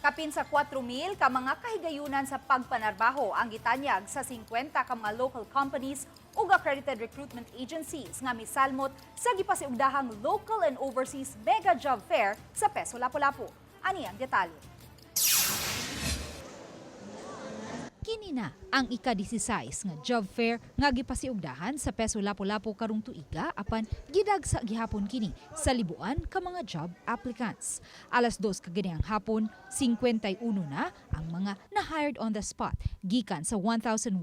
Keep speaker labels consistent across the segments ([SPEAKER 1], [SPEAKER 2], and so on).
[SPEAKER 1] Kapin sa 4,000 ka mga kahigayunan sa pagpanarbaho ang gitanyag sa 50 ka mga local companies ug accredited recruitment agencies nga misalmot sa gipasiugdahang local and overseas mega job fair sa Peso Lapu-Lapu. Ani ang detalye. Kini na ang ika-16 nga job fair nga gipasiugdahan sa Peso Lapu-Lapu karong tuiga, apan gidagsa gihapon kini sa libuan ka mga job applicants. Alas 2 kaganihang hapon, 51 na ang mga na-hired on the spot gikan sa 1,187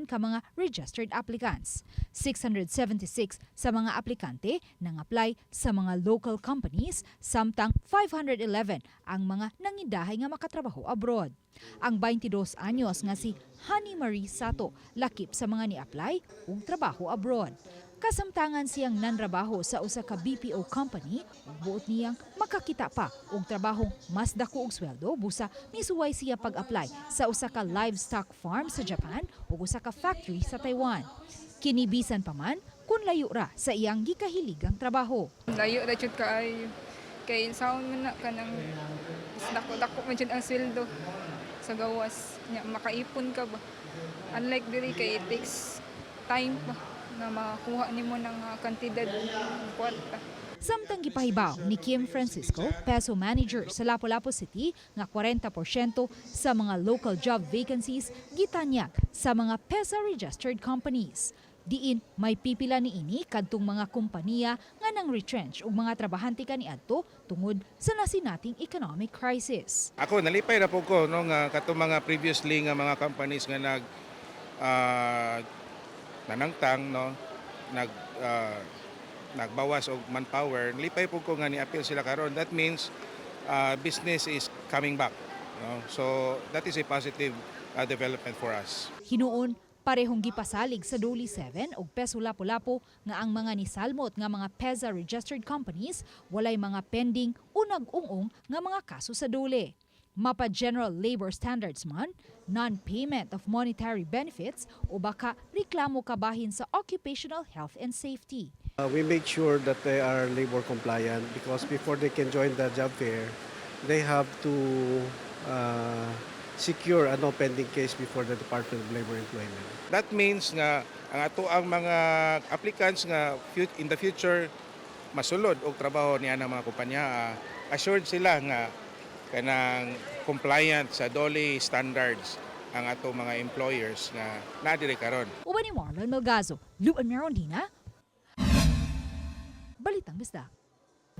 [SPEAKER 1] ka mga registered applicants. 676 sa mga aplikante nang-apply sa mga local companies, samtang 511 ang mga nangindahay nga makatrabaho abroad. Ang 22 anyos nga si Honey Marie Sato, lakip sa mga ni-apply og trabaho abroad. Kasamtangan siyang nanrabaho sa usa ka BPO company ug buot niyang makakita pa og trabahong mas dako og sweldo, busa misuway siya pag-apply sa usa ka livestock farm sa Japan ug usa ka factory sa Taiwan. Kini bisan pa man kung layo ra sa iyang gikahiligang trabaho.
[SPEAKER 2] Layo ra jud kaayo. Kay unsaon man na, kanang mas dako-dako man jud ang sweldo sa gawas. Nya makaipon ka ba. Unlike diri kay it takes time pa na makakuha nimo ng kantidad ng kwarta.
[SPEAKER 1] Samtang gipahibaw ni Kim Francisco, PESO manager sa Lapu-Lapu City, nga 40% sa mga local job vacancies gitanyag sa mga PEZA registered companies. Diin may pipila niini kadtong mga kompanya nga nang retrench og mga trabahante kaniadto tungod sa nasinating economic crisis.
[SPEAKER 3] Ako, nalipay ra po ko, no, nga katong mga previously nga mga companies nga nag nanangtang, no, nag nagbawas og manpower, nalipay po ko nga ni-appeal sila karon. That means business is coming back, no? So that is a positive development for us.
[SPEAKER 1] Hinuon, parehong gipasalig sa DOLE 7 og Peso Lapu-Lapu nga ang mga nisalmot nga mga PEZA registered companies walay mga pending o nag-ung-ung nga mga kaso sa DOLE. Mapa General Labor Standards man, non-payment of monetary benefits o baka reklamo kabahin sa occupational health and safety.
[SPEAKER 4] We make sure that they are labor compliant because before they can join the job fair, they have to secure a no pending case before the Department of Labor and Employment.
[SPEAKER 3] That means nga ang ato ang mga applicants nga in the future masulod og trabaho niya ng mga kumpanya, assured sila nga kanang compliant sa DOLE standards ang ato mga employers nga naa diri karon.
[SPEAKER 1] Uban ni Marlon Melgazo, Luan Merondina, Balitang Bisdak.